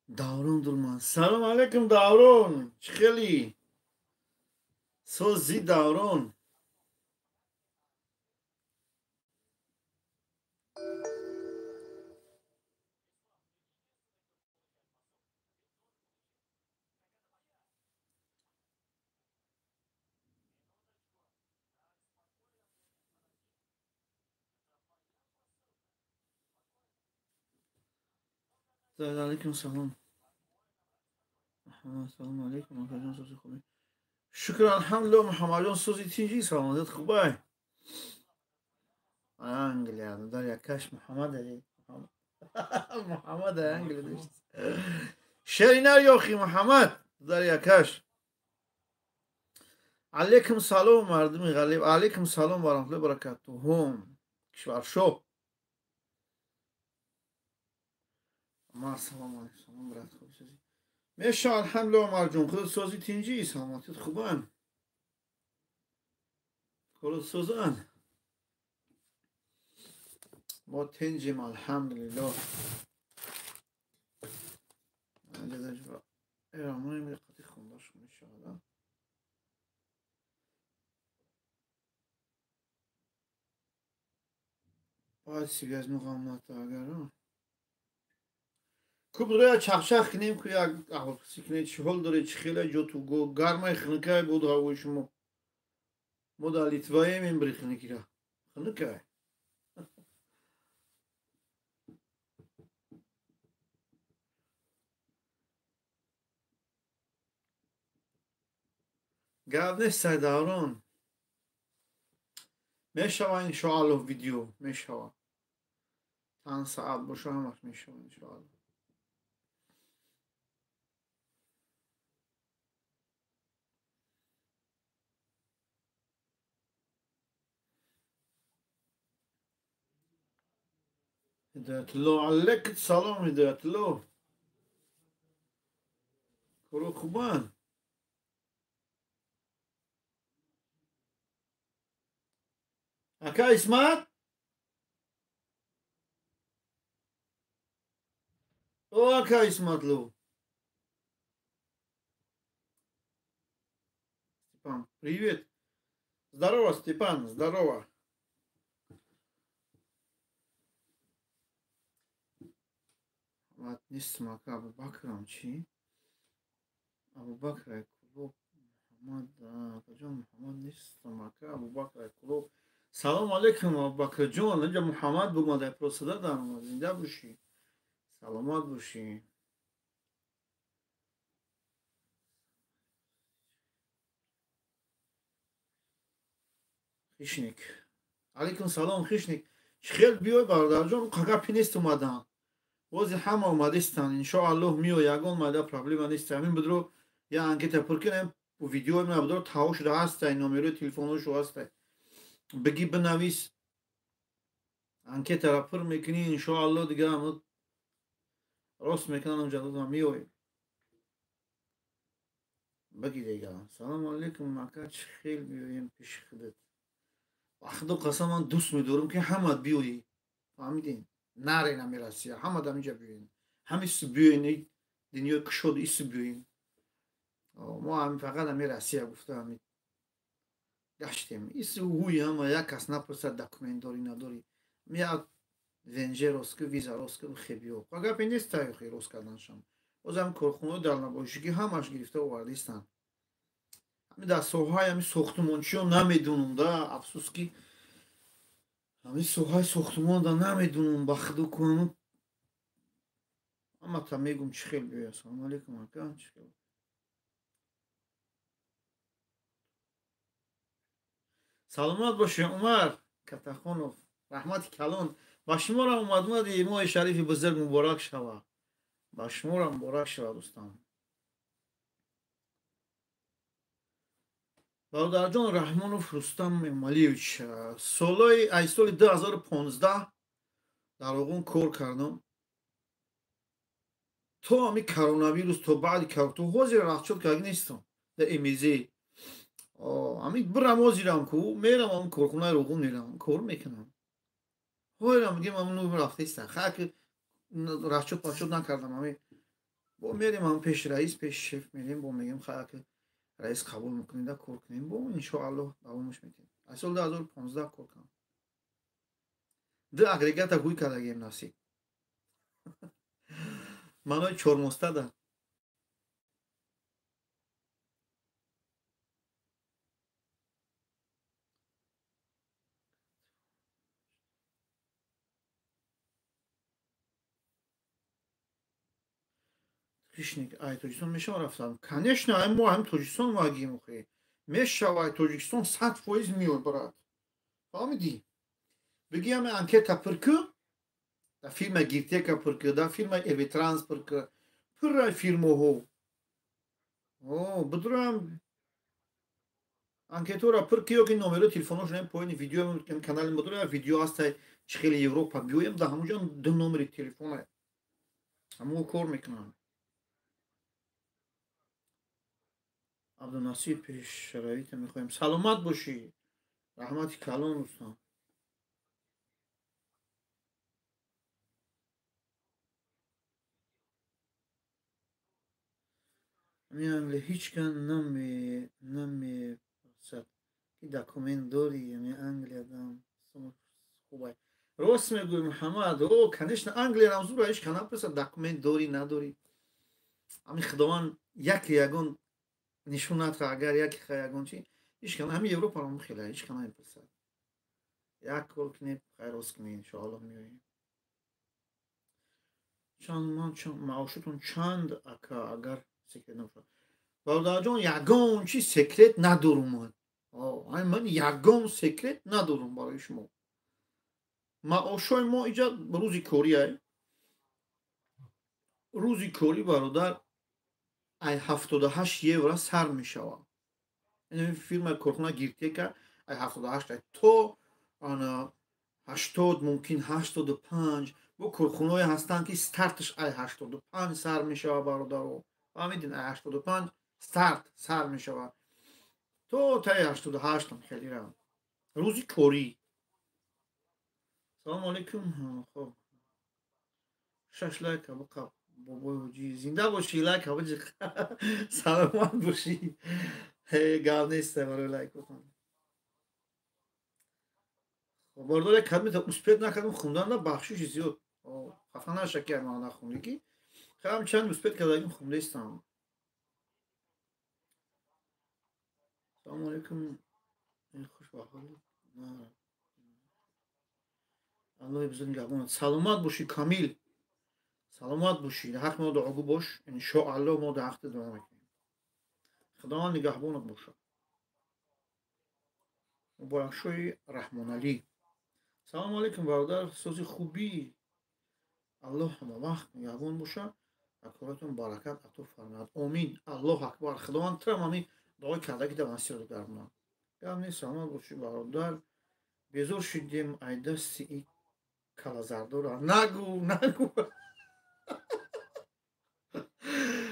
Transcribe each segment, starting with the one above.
Даврон Дурман. Салом алейкум, Даврон. Чӣ хели? Сози, Даврон. Алейкум салом. Салом алейкум, акаҷон, сози хубӣ? Шукр, алҳамдулилла, Муҳаммадҷон, сози тинҷӣ, саломатият хубай? Англия, дар якаш Муҳаммад али. Муҳаммад Англия дошт. Шеринар ёхи Муҳаммад дар якаш. Алейкум салом, мардуми ғалиб. Алейкум салом ва раҳматуллоҳи ва баракатуҳум. Кишваршо. Умар, салом алейкум, салом брат, хуб сози. Меша, алҳамдулилла, Умарҷон, худат сози тинҷӣ, саломатият хубан? Худат созан? Мо тинҷим, алҳамдулиллоҳ. Эрамони меқати хондаш мешавад. Бояд связь муғаммат агар. Куб роя чахчах кунем, ку як аҳволпурсӣ кунем, чӣ ҳол доред, чӣ хеле ҷоту гармай хунукай буд ҳавои шумо. Мо дар Литваем имбри хунукира. Хунукай. Гап нест, Даврон. Мешава иншоаллоҳ, видео мешава. Чанд саат боша ҳамаш мешава иншоаллоҳ. Ҳидоятулло, алейкум салом, Ҳидоятулло. Коро хубан? Ака Исмат? О, ака Исматлу. Степан, привет. Здорово, Степан, здорово. Нестам, ака Абубакрам чӣ? Абубакр Кулоб, Муҳаммад, акаҷон Муҳаммад нестам, ака Абубакр Кулоб. Салом алейкум, Абубакрҷон, инҷа Муҳаммад бумада, просада даромад, зинда бошӣ. Саломат бошӣ. Хишник. Алейкум салом, Хишник. Чӣ хел биёй, бародарҷон, қагапи нест омадан. Бози ҳама омадистанд, иншоаллоҳ миё, ягон майда проблема нест. Ҳамин будро я анкета пур кунем, видеои ман будро таҳо шуда ҳастай, номерои телефонҳошо ҳастай. Бигӣ бинавис, анкетаро пур мекунӣ, иншоаллоҳ дига ҳама рост мекунам, ҷадодам миёем. Бигӣ дига. Салому алейкум, ака, чӣ хел биёем пеши худат? Ба худо қасам, ман дӯст медорам ки ҳамат биёӣ. Фаҳмидин? Нарен ами Россия, ҳама дар инҷа биёен. Ҳами биёен, дунёи кушод ис биёен. Мо ҳами фақат ами Россия гуфта ҳами гаштем. Ис ҳуй ҳама як кас напурсад документ дорӣ надорӣ. Як ВНЖ рост ку, виза рост ку, хе биё. Гапе нест таёхи рост карданшам. Боз ҳами корхонаҳои далнабошигӣ ҳамаш гирифта овардистанд. Ҳами дар соҳаи ҳами сохтмончиё намедонам да, афсӯс ки ҳамин соҳаи сохтмон да намедонам, ба худо кунам. Ҳамата мегум чӣ хел биёя. Салому алейкум, ака, чӣ хел? Саломат бошед, Умар Катахонов. Раҳмати калон. Ба шуморо омадмади моҳи шарифи бузург муборак шава. Ба шуморо муборак шава, дӯстам. Бародарҷон Раҳмонов Рустам Эмомалиевич, солҳои аз соли 2015 дар Роғун кор кардам. То ҳами коронавирус, то баъди то ҳозир рахчот карда нестам дар МЗ. Ҳами бирам ҳозирам ку, мерам ҳами корхонаи Роғун мерам, кор мекунам. Ҳозирам мегем ҳами ну рафтаистам. Хайр ки рахчот пахчот накардам, ҳами Бо мерем ҳам пеши раис, пеши шеф мерем, бо мегем хай ака раис қабул мекунед, да кор кунем, бо иншоаллоҳ давомаш метем. Аз соли 2015 кор кардам. Ду агрегата гӯй кардагем насиб. Манои чормостада. Хишник, ай Тоҷикистон мешава рафтан? Конечно, ай мо ҳам Тоҷикистон вагим охе. Мешава ай Тоҷикистон 100% миёд, брат. Фаҳмидӣ? Бигӣ ҳаме анкета пур кӯ, да фирма Гиртека пур кӯ, да фирма Эвитранс пур кӯ, пурра фирмаҳо. О, бидурам анкетора пур кӯ, ё ки номерои телефоношон поёни видео канали мо дора, видео ҳастай чӣ хеле Европа биёем, да ҳамонҷо ду номери телефона. Ҳамон кор мекунам. Абдунасир пешравита мехоҳем. Саломат бошӣ. Раҳмати калон дӯстон. Ами Англия ҳеҷ кас намепурсад ки документ дорӣ. Ами Англиядам хубай. Рост мегӯй Муҳаммад. О, конечно, Англия рамзура ҳеҷ кас напурсад документ дорӣ надорӣ. Ами Худованд яке ягон нишон надха, агар яке хай ягон чи ҳеҷ кас ҳами Европаро хеле ҳеҷ кас намепурсад. Як кор кунем, хайр рост кунем, иншоаллоҳ меоем. Чанд ман маошатон чанд ака агар секрет набошад? Бародарҷон, ягон чи секрет надорум ман. Ман ягон секрет надорум барои шумо. Маошҳои мо иҷа рӯзи корӣ ай. Рӯзи корӣ бародар ай 78 евро сар мешавад. Фирма корхона Гиртека ай 78 ай то 80, мумкин 85. Бо корхонаҳое ҳастанд ки старташ ай 85 сар мешавад бародаро. Фаҳмидин, ай 85 старт сар мешавад то таи 88 хеле ра. Рӯзи корӣ. Салому алайкум. Хоб 6 лайк абуқаб бобои ҳоҷӣ зинда бошӣ, лайк абуҷи саломат бошӣ. Гап нест барои лайкотон. Бародар як кадмета успет накардам хундан, да бахшиши зиёд. Хафа наша ки ман нахунди ки. Хам чанд успет кардагим хундаистам. Салому алайкум. Хуш ба ҳолит. Аллоҳи бузург нигаҳбонат. Саломат бошӣ Камил. Саломат бошӣ. Ҳақ мо дуогӯ бош. Иншоаллоҳ мо дар ҳақи дуо мекунем. Худованд нигаҳбонат бошад. Муборакшоҳи Раҳмоналӣ. Салому алайкум бародар, сози хубӣ. Аллоҳ ҳамавақт нигаҳбон бошад ва коратон баракат ато фармояд. Омин. Аллоҳ акбар. Худованд трам ҳамин дуои кардаги дар насиб гардонад. Гап нест, саломат бошӣ бародар. Безор шудем ай дасти и калазардора. Нагу, нагу.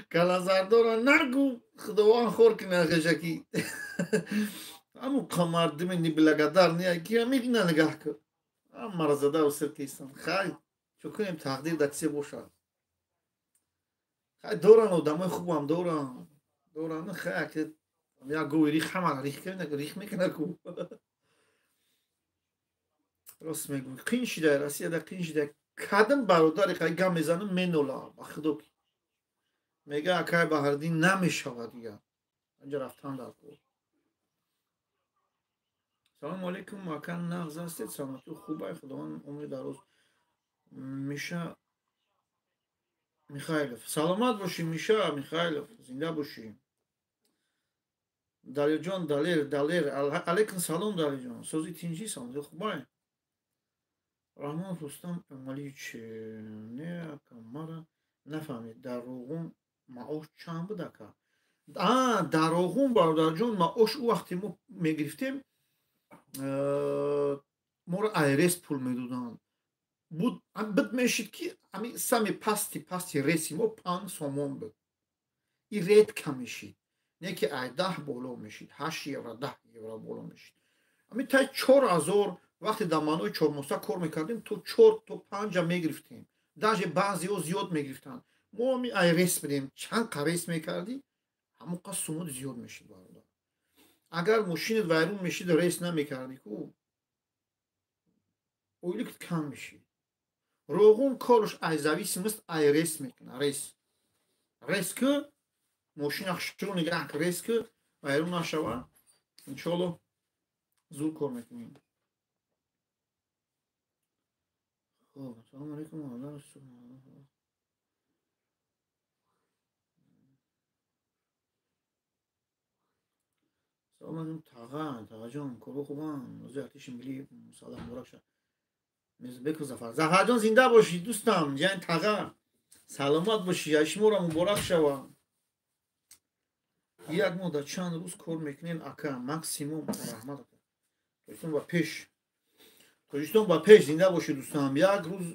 Калазардора нагу. Худованд хор кунад хешаки. Аму мардуми неблагодар не, ки мекунад нигаҳ кун. Ам зада усир кистан. Хай, чо кунем тақдир дар чизе бошад. Хай доран одамои хубам доран. Доран, хай ки як гови рих ҳамара рих кунад, рих мекунад ку. Рост мегӯй, қин шида Россияда қин шида. Кадам бародари хай гам мезанам менола, ба худо ки. Мега акай Баҳриддин намешавад дигар. Анҷа рафтан дар кор. Салому алайкум, ака нағз ҳастед? Саломатӣ хубай, Худованд умри дароз. Миша Михайлов. Саломат бошӣ Миша Михайлов, зинда бошӣ. Далерҷон, Далер, Далер, алайкум салом Далерҷон. Сози тинҷӣ, саломатӣ хубай. Раҳмон Рустам Эмомалиевич, не ака мара нафаҳмид, дар Роғун маош чанд буд ака? Дар Роғун бародарҷон маош ӯ вақте мо мегирифтем моро айрес пул медоданд. Буд мешид ки ами сами пасти реси мо 5 сомон буд. И редка мешид. Не ки ай 10 боло мешид, 8 евро, 10 евро боло мешид. Ами тай 4000 вақте дар маънои чормоста кор мекардем, то 4 то 5 мегирифтем. Даже баъзеҳо зиёд мегирифтанд. Мо ами ай рейс бидем, чанд қа рейс мекардӣ, ҳамон қа суммат зиёд мешид, бародар. Агар мошинат вайрон мешид, рейс намекардӣ ку, ойликат кам мешид. Роғун корш ай зависимость ай рейс мекунад. Рейс. Рейс ку, мошина хушрӯ нигаҳ, рейс ку, вайрон нашава, иншоалло зуд кор мекунем. Хоб, ассалому алайкум. Салом алайкум, таға, тағаҷон, коро хубам, рӯзи артиши миллӣ салом муборак шад. Мирзобеков Зафар. Зафарҷон, зинда бошӣ, дӯстам, ҷан таға. Саломат бошӣ, шуморо муборак шава. Як моҳ дар чанд рӯз кор мекунем, ака, максимум. Раҳмат, ака. Тоҷикистон ба пеш. Тоҷикистон ба пеш, зинда бошӣ, дӯстам. Як рӯз,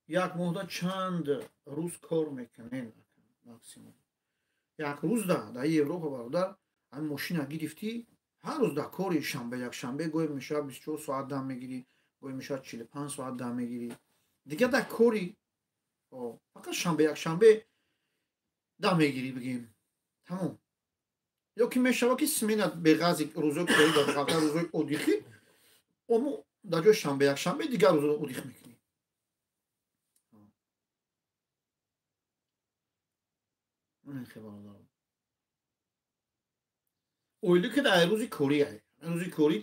як моҳда чанд рӯз кор мекунем, ака, максимум. Як рӯз дар Европа, бародар, ҳамин мошина гирифтӣ, ҳар рӯз дар кори, шанбе, якшанбе, гоҳе мешавад 24 соат дам мегирӣ, гоҳе мешавад 45 соат дам мегирӣ. Дигар дар кори, фақат шанбе, якшанбе дам мегирӣ, бигем. Тамом. Ё ки мешавад ки смена беғази рӯзои корӣ дар ҳафта рӯзои отдыхи, омо дар ҷои шанбе, якшанбе дигар рӯзо отдых мекунӣ. Ойлики дар рӯзи корӣ, рӯзи корӣ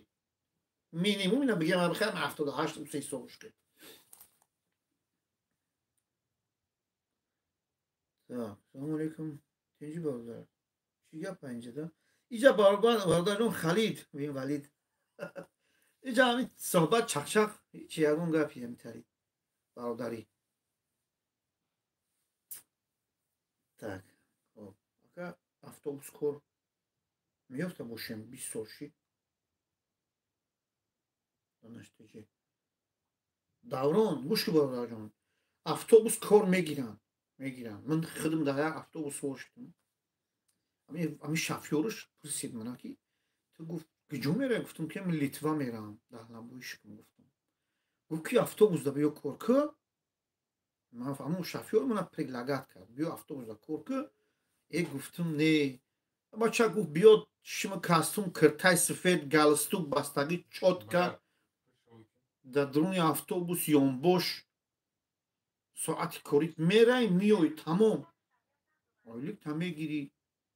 минимум ина бигем, бихарам 78 се ҳисобш ки. Так, салому алайкум. Тинҷи бародар. Чӣ гап инҷада? Иҷа бародарҷон Халид, бин Валид. Иҷа ҳамин суҳбат чақчақ, ҳеҷ ягон гапи ҳамитари бародарӣ. Так, хоб, ака автобус кор меёфта бошем 20 сол шид. Донаштеҷи. Даврон, гӯш ки бародарҷон. Автобус кор мегиранд, мегиранд. Ман худам дар як автобус савор шудам. Ами шофёрш пурсид мана ки ту, гуфт, куҷо меравӣ? Гуфтам ки ман Литва меравам, даҳлабоишкам гуфтам. Гуфт ки автобус да биё кор ку. Ман ҳамон шофёр мана предлагать кард, биё автобус да кор ку. Э, гуфтам, не. Бача гуфт биё, шима костюм, киртай сафед, галстук бастагӣ, чётко дар дуруни автобус ёнбош, соати корит мерай, миёй, тамом. Ойлик та мегирӣ,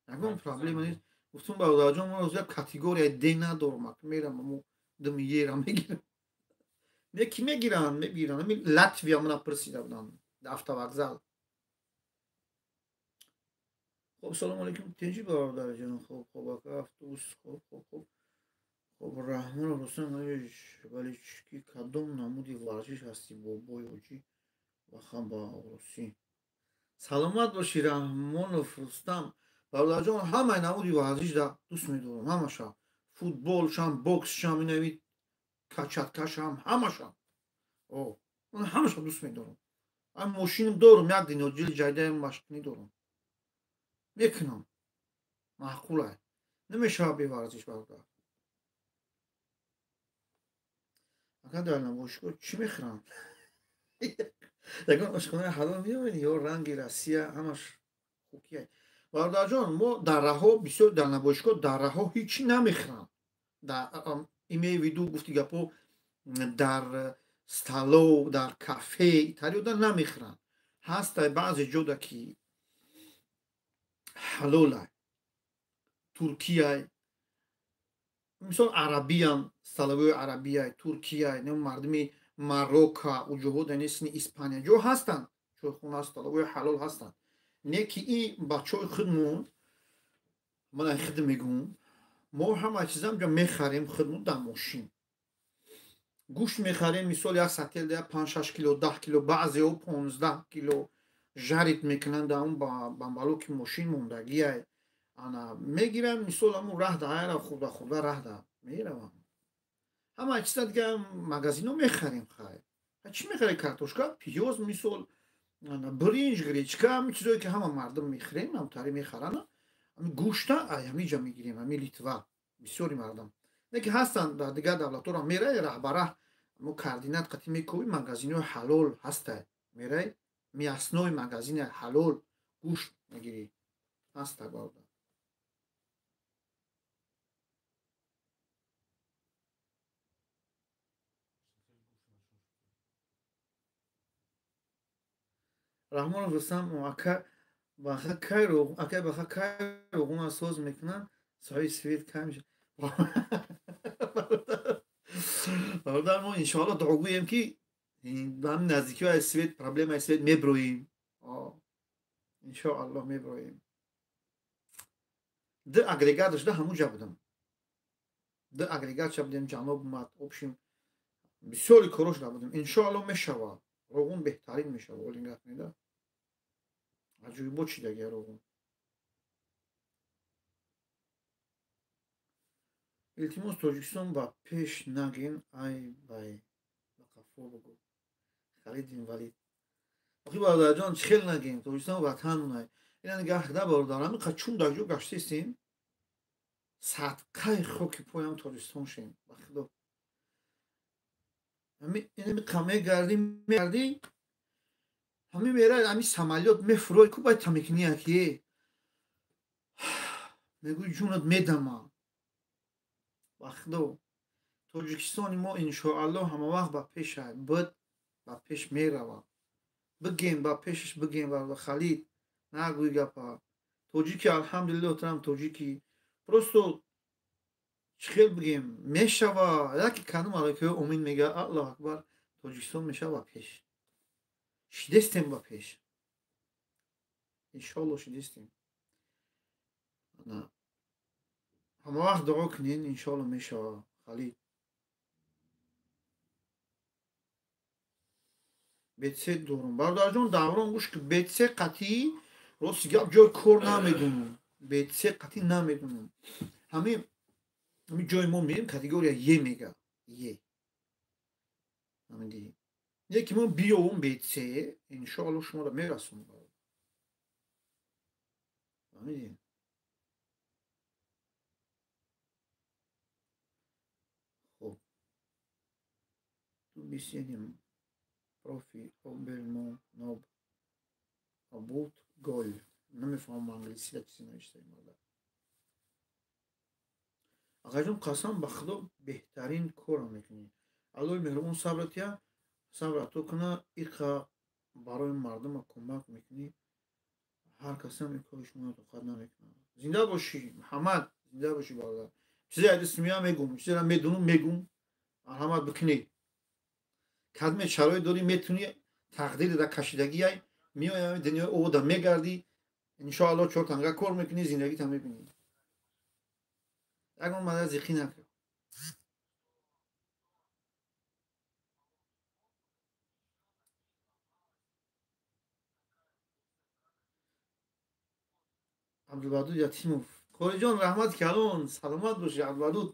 ягон проблема нест. Гуфтам, бародарҷон, ман як категорияи Д надорам, ака мерам амо дами ера мегирам. Не ки мегиранд, мегиранд. Ами Латвия мана пурсида буданд дар автовокзал. Хоб, салому алайкум, тинҷи бародарҷон. Хоб, хоб, ака, автобус, хоб, хоб, хоб. Хоб, Раҳмонов Рустам Валички, кадом намуди варзиш ҳастӣ, бобои ҳоҷӣ вахан ба русӣ? Саломат бошӣ, Раҳмонов Рустам. Бародарҷон, ҳамаи намуди варзиш да дӯст медорам, ҳамаша. Футболшам, боксшам, инави качаткашам, ҳамаша. О, ман ҳамаша дӯст медорам. Ам мошинам дорам, як дунё ҷили ҷайдаям машқкунӣ дорам. Мекунам. Маъқулай. Намешавад беварзиш, бародар. Ака, дар намоишгоҳ чӣ мехӯранд? Ягон ошхонаи ҳалол меёбед ё ранги Россия ҳамаш хукия? Бародарҷон, мо дар раҳо бисёр дар намоишгоҳ дар раҳо ҳеҷ намехӯранд. Дар имею в виду, гуфти гапо, дар столов, дар кафе Италиёда намехӯранд. Ҳаста баъзе ҷода ки ҳалолай. Туркияй, мисол арабиян, столовои арабияй, Туркияй, мардуми Марокко, уҷоҳо данесни Испания ҷо ҳастанд, чойхона, столовои ҳалол ҳастанд. Не ки ин бачаҳои худмон, ман ай худ мегӯм, мо ҳама чизам ҷо мехарем худмон дар мошин. Гӯшт мехарем, мисол як сател 5-6 кило, 10 кило, баъзеҳо 15 кило жарить мекунанд дар он бамбалоки мошин мондагиай. Ана мегирам, мисол ҳамун раҳ да айра хурда хурда раҳ да меравам. Ҳама чиза дига магазино мехарем, хай. Чӣ мехарем? Картошка, пиёз, мисол, биринҷ, гречка, ҳамин чизое ки ҳама мардум мехӯрем, ҳамтари мехаранд. Ҳамин гӯшта ай ҳаминҷа мегирем, ҳамин Литва, бисёри мардум. Не ки ҳастанд дар дигар давлатҳоро мерай, раҳбараҳ мо координат қатӣ мекобӣ, магазинҳои ҳалол ҳастай, мерай. Мясной магазин ҳалол гӯшт мегирӣ. Ҳаста бародар. Раҳмонов Рустам ака баха кай акай баха кай роғуна соз мекунанд, соҳиби свет кай мешавад. Бародар, мо иншоалло дуогӯем, ки ба ҳамин наздикиҳои свет, проблемаи свет меброем. Иншоалло меброем. Ду агрегат шуда ҳамунҷа будам. Ду агрегат ша будем, ҷаноб омад. Общем, бисёри коро шуда будем. Иншоалло мешавад. Роғун беҳтарин мешавад. Олингат меда. Аҷоибот шидагия роғун. Илтимос, Тоҷикистон ба пеш нагин, ай бай ба қафо бугӯ. Халид инвалид. Охи бародарҷон, чӣ хел нагем? Тоҷикистон ватан най. Ина нигаҳ да бародар, ҳамин қад чун дар ҷо гаштистем, садқаи хоки поям Тоҷикистон шем. Ба худо. Ҳамин қа мегардӣ, мегардӣ, ҳамин мера, ҳамин самолёт мефурой, ку бай тамикния ки мегӯй ҷунат медама. Ба худо, Тоҷикистони мо иншоалло ҳама вақт ба пеш буд, ба пеш меравад. Бигем ба пешаш, бигем бародар Халид, нагӯй гапа. Тоҷики, алҳамдулилло, трам тоҷики. Просто чӣ хел бигем, мешава, яке кадом малакаҳо омин мега, Аллоҳу акбар, Тоҷикистон мешава ба пеш. Шидестем ба пеш. Иншоалло шидестем. Ҳама вақт дуо кунен, иншоалло мешава, Халид. Бетсе дорум. Бародарҷон, даврон гӯш ки бетсе қатъӣ, рости гап, ҷои кор намедонам. Бетсе қатъӣ намедонам. Ҳамин ҷои мо мерем, категория Е мега. Е. Ҳамин яке мо биёвум бетсе, иншоалло шуморо мерасонам. Фаҳмидед? Хоб. Ту бисенем профи обермо ноб абут гол. Намефаҳмам англисида чизе навиштаи марда. Ағаҷон, қасам ба худо, беҳтарин корро мекунӣ. Аллоҳи меҳрубон сабрат я, сабр ато куна, иқа барои мардума кӯмак мекунӣ. Ҳар касам ин кори шуморо тоқат намекунад. Зинда бошӣ, Муҳаммад, зинда бошӣ бародар. Чизе аз дасти меояд мегум, чизеро медонам мегум. Марҳамат бикунед. Кадме шароит дорӣ, метунӣ, тақдири дар кашидагиай, меояй дунёи овода мегардӣ, иншоалло чор танга кор мекунӣ, зиндагита мебинӣ. Ягон мада зиқӣ накард. Абдулвадуд Ятимов. Қориҷон, раҳмат калон, саломат бошӣ, Абдулвадуд.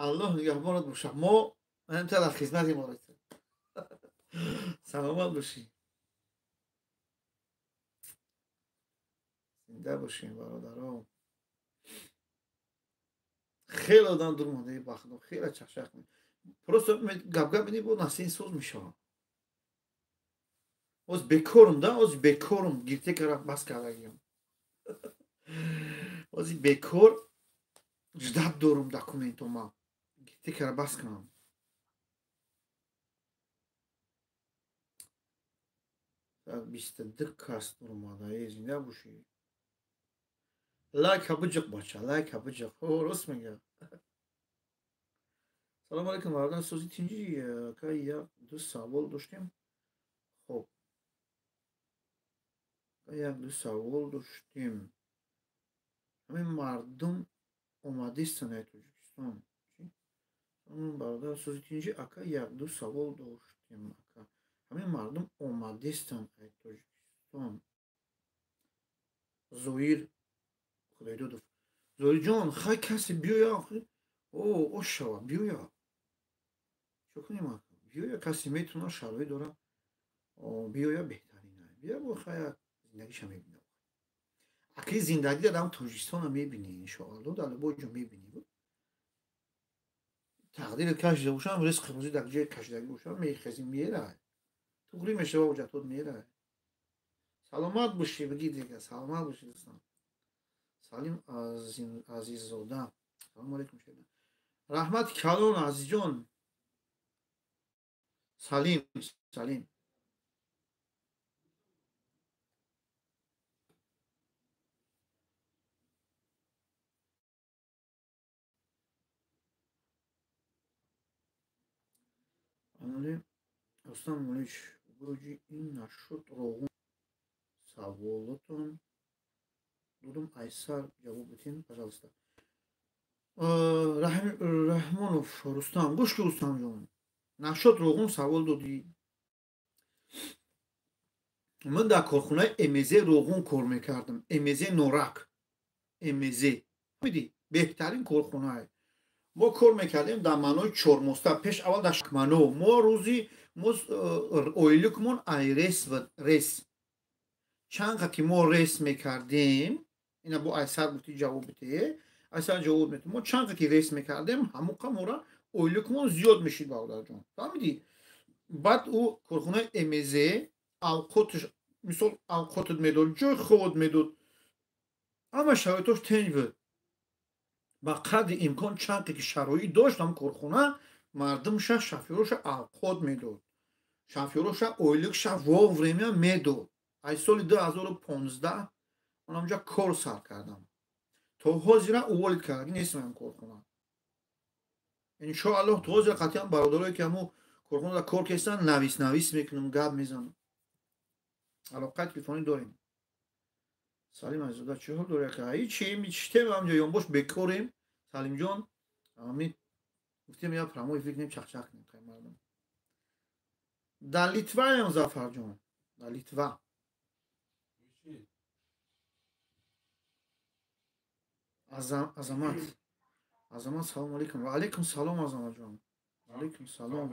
Аллоҳ нигаҳбонат бошад. Мо ҳамта дар хизмати мо. Саломат бошӣ. Зинда бошем, бародаро. Хеле одам дур монда, ба худо, хеле чахчах. Просто гап-гап бини, бо насин соз мешавад. Оз бекорум да, оз бекорум, гиртекара бас кардагиям. Ози бекор ждат дорум документома. Гиртекара бас кунам. 22 кас дуромада, зинда бошӣ. Лайка биҷиқ, бача, лайка биҷиқ. О, рост мега. Салом алейкум, бародар, сози тинҷи, ка як ду савол доштем. Хоб. Як ду савол доштем. Ҳамин мардум омадистанд ай Тоҷикистон. Бародар, сози тинҷи, ака як ду савол доштем, ака. Ҳамин мардум омадистанд ай Тоҷикистон. Зоир Худойдодов. Зоирҷон, хай касе биёя, о, ош шава, биёя. Чо кунем, ака? Биёя, касе метуна, шароит дора. Биёя беҳтарин. Биё бо хай зиндагиша мебина. Аки зиндагӣ дар Тоҷикистона мебинӣ, иншоалло, дар любой ҷо мебинӣ. Тақдири кашида бошам, ризқи рӯзӣ дар ҷои кашидагӣ бошам, мехезӣ, мерай. Туғрӣ мешава, ҳуҷҷатот мерай. Саломат бошӣ, бигӣ дига, саломат бошӣ дӯстон. Салим Азиззода. Салому алейкум шеда. Раҳмат калон Азизҷон. Салим, Салим. Рустам Мулич, гурӯҷи ин нашуд роғун саволотон додум, айсар ҷавоб битин, пожалуйста. Раҳмонов Рустам, гӯш ки Рустамҷон, нашуд роғун савол додӣ. Ман дар корхонаи МЗ роғун кор мекардам. МЗ Норак, МЗ миди беҳтарин корхонае. Мо кор мекардем дар маънои чормоста, пеш аввал дар шакмано. Мо рӯзи мо ойликмон ай рес ва рес. Чанд қа ки мо рес мекардем, ина бо айсар гуфти ҷавоб бите, айсар ҷавоб мети. Мо чанд қа ки рес мекардем, ҳамон қа мора ойликмон зиёд мешид, бародарҷон. Фаҳмидӣ? Баъд ӯ корхонаи МЗ авқотш, мисол авқотат медод, ҷои хобот медод, ҳама шароитош тенҷ буд. Ба қадри имкон чанде ки шароит дошт ҳам корхона мардумша, шофёроша авқот медод, шофёроша ойликша вовремя медод. Аз соли 2015 ман ҳамҷа кор сар кардам, то ҳозира уволид кардаги нестам ҳам корхона. Иншоаллоҳ то ҳозира қатъиян бародарое ки ҳамо корхонада кор кестанд, навис навис мекунам, гап мезанам, алоқаи телефонӣ дорем. Салим Азиззода, чӣ ҳол дори ака? Ҳичи, читем ҳамҷа ёнбош бекорем. Салимҷон, ами гуфтем я прямой эфир кунем, чақчақ кунем қай мардум. Дар Литваям Зафарҷон, дар Литва. Азамат, Азамат, салому алейкум. Ва алейкум салом, Азаматҷон. Алейкум салом.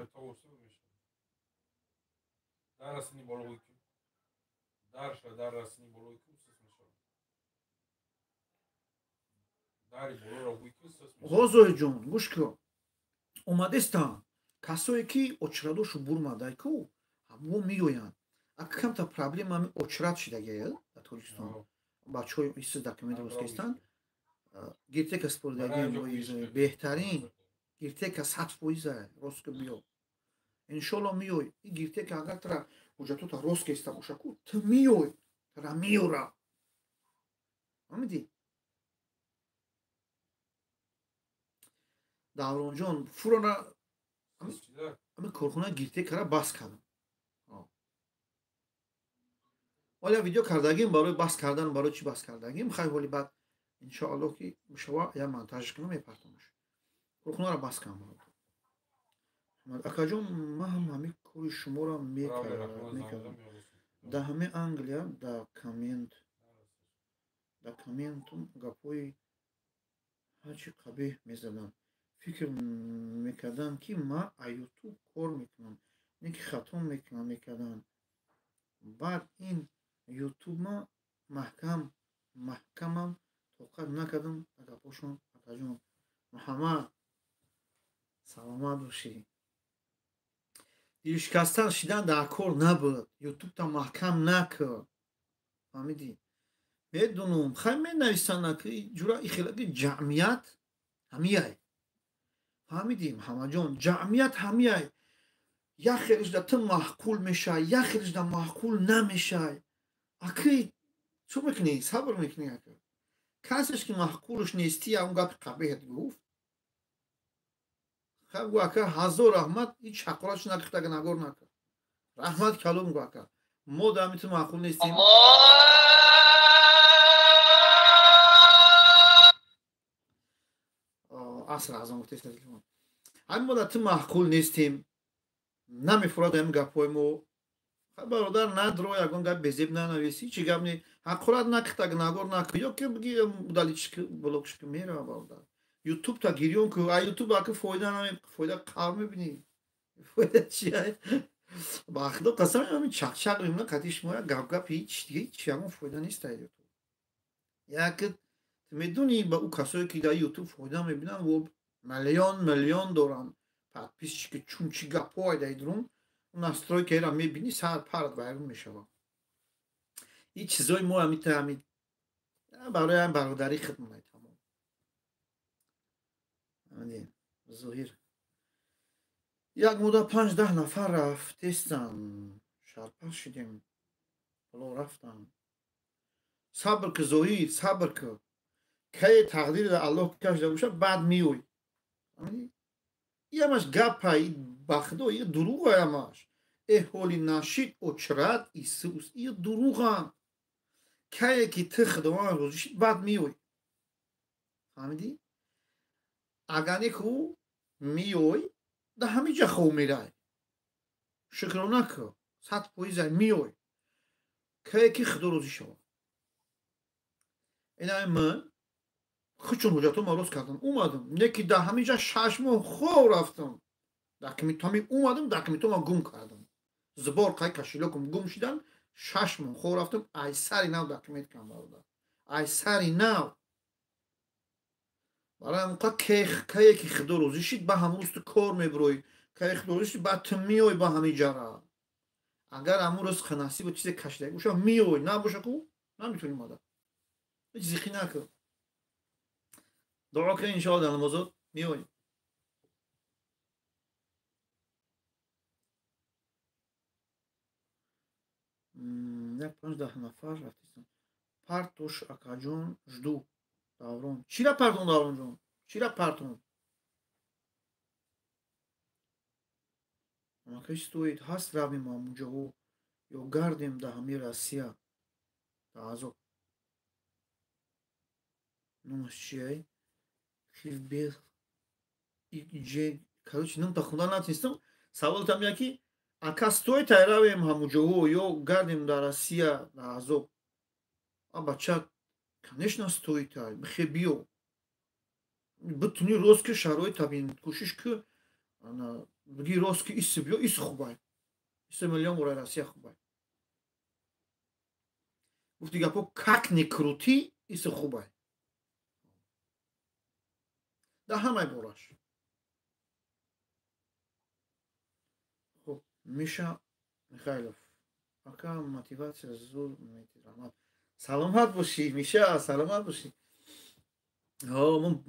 Ғозоиҷон, гӯш кун, омадестам касое ки очрадошу бурмадайку ҳамо меоянд. Ака камта проблема ами очрад шидагия дар Тоҷикистон. Бачаҳои исиз документ рост кестанд, гиртека спордагием беҳтарин гиртека 100% рост ки биё. Иншолло меой. И гиртека агар тра ҳуҷҷатота рост кеста боша ку, ту меой, тра меёра. Фаҳмидӣ? Давронҷон, фурона ами корхона гиртекара бас кардам. Оля видео кардагим барои бас кардан, барои чӣ бас кардагим? Хай ҳоли баъд иншоаллоҳ ки мешава я монтаж кунам, мепартамаш. Корхонаро бас кардам. Акаҷон, ман ҳам ҳамин кори шуморо мекардам. Дар ҳамин Англия дар комментум гапҳои ҳарчи қабеҳ мезаданд. Фикр мекарданд, ки ман а Ютуб кор мекунам, не ки хато мекарданд. Баъд ин Ютубма маҳкамам тоқат накардам гапҳошон. Акаҷон Муҳаммад, саломат бошӣ. Дилшикастан шидан дар кор набуд. Ютубта маҳкам накард. Фаҳмидӣ? Медунум, хай менависанд, ки ҷура ихелаки ҷамъият ҳамияй. Фаҳмидӣ, Муҳаммадҷон, ҷамъият ҳамияй. Як хелиш да ту маъқул мешай, як хелиш да маъқул намешай. Акӣ чӣ мекунӣ? Сабр мекунӣ ака. Касеш ки маъқулш нестӣ, он гапи қабеҳат гуфт. Хай гу ака, ҳазор раҳмат, ҳеҷ ҳақоратш накард, ага нагор накард. Раҳмат калом гу ака. Мо дар ҳамин ту маъқул нестем. Аср азон гуфтест телефон. Ҳамин мо дар ту маъқул нестем. Намефурад ҳамин гапҳои мо. Хай бародар, надро ягон гап безеб нанавис, ҳичи гап не. Ҳақорат накард, ага нагор накард. Ё ки биги удалить ки блокш ки мерава бародар. Ютуб та гирён ку, а Ютуб ака фоида наме, фоида қав мебинӣ. Фоида чия? Ба худо қасам, ҳамин чақчақ мемона қати шумо як гап-гап ҳеч дига ҳеч ягон фоида нест дар Ютуб. Як ту медонӣ ба ӯ касое ки дар Ютуб фоида мебинанд, во миллион миллион доранд подписчики, чун чӣ гапҳое дар идрун, настройкаеро мебинӣ, сар парат вайрон мешавад. Ин чизои мо ҳамита ҳами барои ҳам бародарӣ хидмат тамом. Зоҳир як муддат 5-10 нафар рафтестан, шарпар шидем, ҳоло рафтан. Сабр ки, Зоҳир, сабр ки. Кае тақдир дар Аллоҳ кашида бошад, баъд меой. И ҳамаш гапа, и ба худо, и дурӯға ҳамаш. Э ҳоли нашид очрат Исус, и дурӯғанд. Кае ки ту Худованд розӣ шид, баъд меой. Фаҳмидӣ? Агар не ку меой, да ҳамин ҷа хов мерай. Шукрона кун, 100% меой. Кае ки Худо розӣ шавад. Инай ман хучун ҳуҷҷатҳо рост кардам, омадам. Не ки дар ҳамин ҷа 6 моҳ хов рафтам. Документҳоми омадам, документҳома гум кардам. Зибор қай кошелёкам гум шидан, 6 моҳ хов рафтам, ай сари нав документ кардам, бародар. Ай сари нав. Барои ҳамон кае ки Худо розӣ шид, ба ҳамон рӯз ту кор мебироӣ. Кае Худо розӣ шид, баъд ту меоӣ ба ҳамин ҷара. Агар ҳамон рӯз насибу чизе кашида боша, меоӣ, набоша ку наметавонӣ омада. Ҳеҷ зиқӣ накун. Дуо кунед, иншоалло дар намозот меоем. Як 5-10 нафар рафтистам. Партош акаҷон, жду. Даврон. Чира партон, Давронҷон? Чира партон? Амакай стоит, ҳаст равем ҳамунҷоҳо ё гардем дар ҳамин Россия, дар азоб. Номаш чиай? Хивбех иҷ. Короче, номта хунда натонистам. Саволтам я ки ака стоит равем ҳамунҷоҳо ё гардем дар Россия, дар азоб? А бача, конечно, стоит, бихе биё. Битуни рост ки шароит табин, кӯшиш ки бигӣ рост ки иси биё, иси хубай. 3 миллион бора Россия хубай. Гуфти гапо, как ни крути, иси хубай. Дар ҳамаи бораш. Хуб, Миша Михайлов. Ака мотиватсия зур мети, раҳмат. Саломат бошӣ, Миша, саломат бошӣ.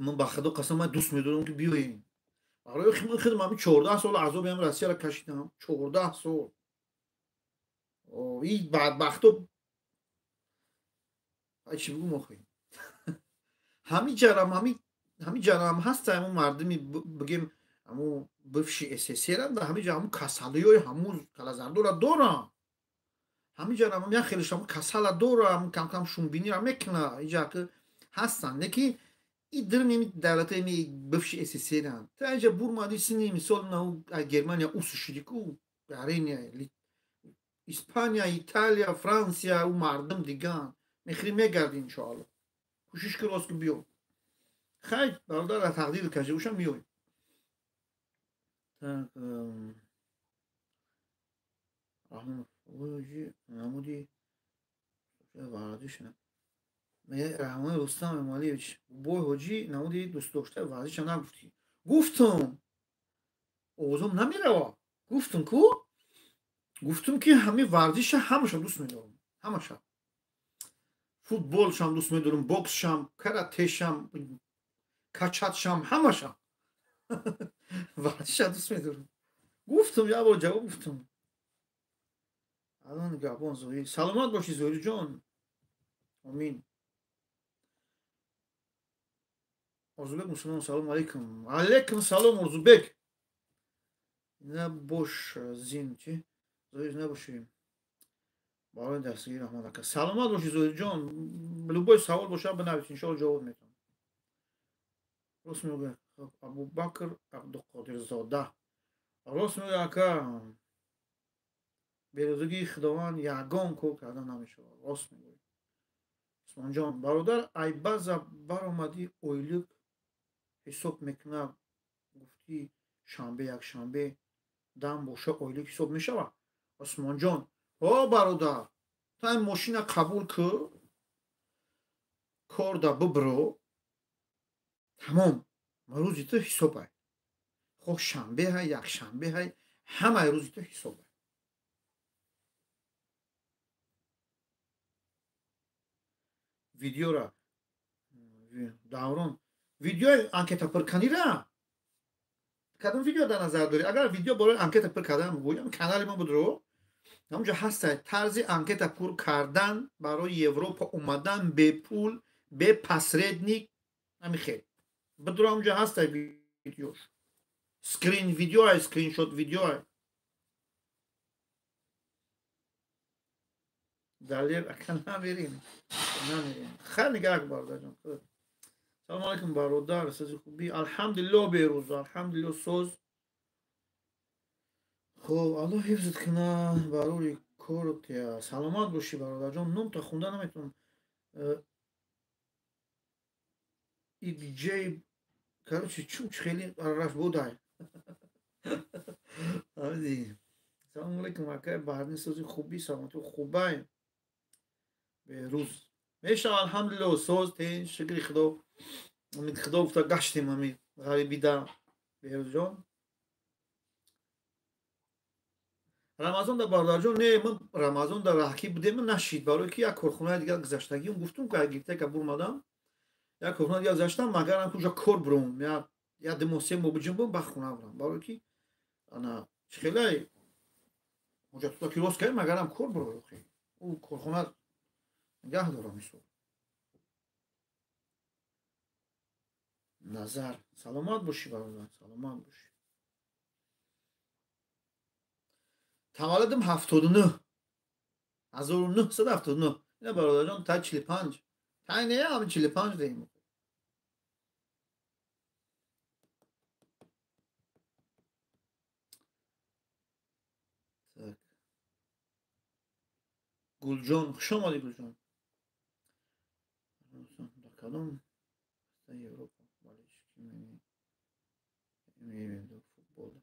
Ман ба Худо қасам, ман дӯст медорам ки биёем. Барои худам ҳамин 14 сол азоби ҳам Россияро кашидам. 14 сол. И бадбахто ай чӣ бигӯм охи? Ҳамин ҷарам, ҳамин ҷарам ҳаст, ҳамун мардуми бигем ҳамун бывший СССР-ам, дар ҳамин ҷа ҳамун касалиҳои ҳамун калазардора дорам. Ҳамин ҷарам як хелеш ҳамун касала дорам, кам-кам шумбиниро мекуна, инҷа ки ҳастанд, не ки и дирни давлатҳои ми бывший СССР-ам. Та инҷа бурмади сини мисол на Германия усу шуди ку, Арения, Испания, Италия, Франсия, у мардум диган. Мехри мегарди иншоалло. Кӯшиш ки рост ки биё. Хайр, бародар, дар тақдир кашида бошам меоем. Так, Раҳмонов, оҷи намуди варзиш Раҳмони Рустам Эмомалиевич, бой ҳоҷӣ намуди дӯстдоштаи варзиша нагуфтӣ. Гуфтум, овозам намерава. Гуфтум ку? Гуфтум ки ҳамин варзиша ҳамаша дӯст медорам. Ҳамаша. Футболшам дӯст медорам, боксшам, каратешам, качатшам, ҳамаша. Варзиша дӯст медорам. Гуфтум, як бор ҷавоб гуфтум. Алло нигаҳбон Зоҳир. Саломат бошӣ Зоҳирҷон. Омин. Орзубек мусулмон, салом алейкум. Алейкум салом Орзубек. Набош зин чи? Зоҳир набошӣ. Барои дастгирӣ раҳмат ака. Саломат бошӣ Зоҳирҷон. Любой савол боша бинавис, иншоалло ҷавоб метавам. Рост мегӯяд Абубакр Абдуқодирзода. Рост мегӯяд ака, берозигии Худованд ягон кор карда намешавад. Рост мегӯяд. Усмонҷон, бародар, ай баъза баромадӣ ойлик ҳисоб мекунад, гуфтӣ шанбе якшанбе дам боша ойлик ҳисоб мешавад. Усмонҷон, ҳо бародар, та ин мошина қабул кӯ, кор да бибро, тамом, рӯзи ту ҳисобай. Хоҳ шанбе ҳай, якшанбе ҳай, ҳамаи рӯзи ту ҳисобай. Видеора даврон видеои анкета пур канира кадом видео дар назар дорӣ? Агар видео барои анкета пур кардан бигӯям, канали ма будро, ҳамонҷо ҳаста тарзи анкета пур кардан барои Европа омадан бепул, бе посредник, ҳами хел бидро, ҳамонҷо ҳаста видеош, скрин видеоай, скриншот видеоай. Далер ака, намерим, намерим. Хайр, нигаҳ, бародарҷон. Салому алайкум, бародар, сози, хубӣ? Алҳамдулилло, Берӯз, алҳамдулилло, соз. Хуб, Аллоҳ ҳифзат куна, барори корот. Саломат бошӣ, бародарҷон. Номта хунда наметавонам. Идҷей, короче, чун хеле рафт будай. Салому алайкум, акай Баҳрини, сози, хубӣ, саломатӣ? Хубай, Берӯз, мешава, алҳамдулилло, соз, тинч, шукри Худо. Умид Худо гуфта гаштем ҳами ғарибида, Берӯзҷон. Рамазон да, бародарҷон, не, ман Рамазон дар раҳкӣ будем, нашид, барое ки як корхонаи дигар гузаштагиам, гуфтум ки гиртека бурмадам, як корхона дигар гузаштам, магарам ки уҷа кор бурум, як 2 моҳ, 3 моҳ биҷунбам, ба хона бурам, барое ки ана чихелай ҳуҷҷатута ки рост кардем, магарам кор буро, ӯ корхона нигаҳ дорам. Мисол, Назар, саломат бошӣ, бародар, саломат бошӣ. Таваллудам 79, 1979. Ина, бародарҷон, та 45 тай не, ами 45 деем. Так, Гулҷон, хуш омадӣ, Гулҷон. Дар кадом Европа футбол?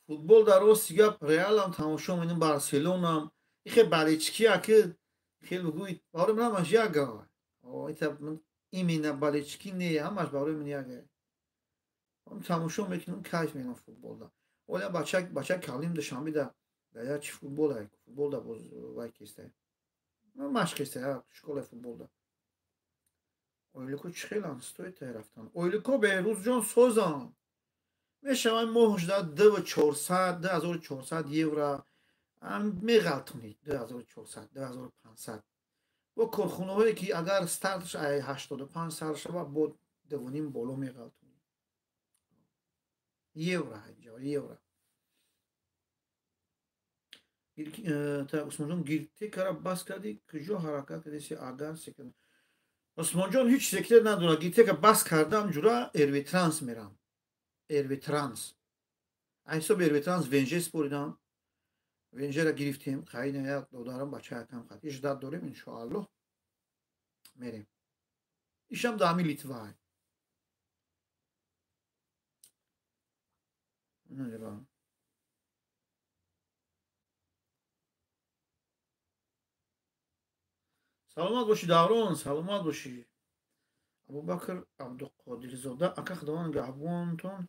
Футбол дар рости гап, Реалам тамошо менам, Барселонам. Ихе болельщикия ки хел бигӯй, барои ман ҳамаш як гава. Именно болельщики не, ҳамаш барои ман як. Тамошо мекунам, кайф менам футболда. Оля, бача калим Душанбе да я чи футбола, футболда боз вай кестай, машқ кестай, школаи футболда. Ойлико чӣ хелан стоит рафтан? Ойлико, Беҳрӯзҷон, созан, мешавад моҳшда 2400, 2400 евро меғалтонед, 2400, 2500. Бо корхонаҳое ки агар стартш 85 сар шава, бо 2,5 боло меғалтонед евро, евро. Усмонҷон, гиртекара бас кардӣ, куҷо ҳаракат кардеси? Агар Усмонҷон, ҳеҷ секрет надорад. Гиртека бас кардам, ҷура Эрветранс мерам. Эрветранс, ҳисоби Эрветранс ВНЖ споридам, ВНЖра гирифтем. Хайна, як додарам, бача якам хат иждат дорем, иншоаллоҳ мерем. Ишам да ҳами Литва. Саломат бошӣ, Даврон, саломат бошӣ. Абубакр Абдуқодирзода, ака, Худованд нигаҳбонтон,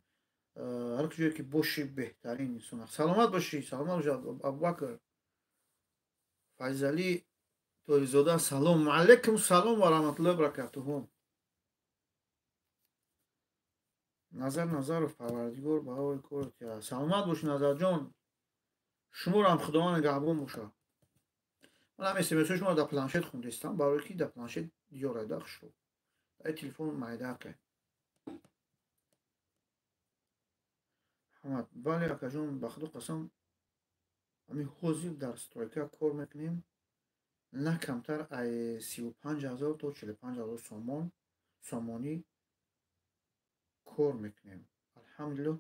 ҳар куҷое ки бошӣ, беҳтарин инсон. Саломат бошӣ, саломат бошӣ, Абубакр. Файзалӣ Торизода, салом алайкум, салом ва раҳматуллоҳи баракатуҳу. Назар Назаров, Парвардигор баҳои корот. Саломат бошӣ, Назарҷон, шуморо ҳам Худованд нигаҳбон бошад. Ман ҳам смсҳои шуморо дар планшет хондистам, барое ки дар планшет ёрайда хушрӯ, дар телефон майда кай. Ҳамад, бале, акаҷон, ба Худо қасам, ҳамин ҳозир дар стройка кор мекунем, на камтар ай 35 000 то 45 000 сомон, сомонӣ кор мекунем. Алҳамдулилло,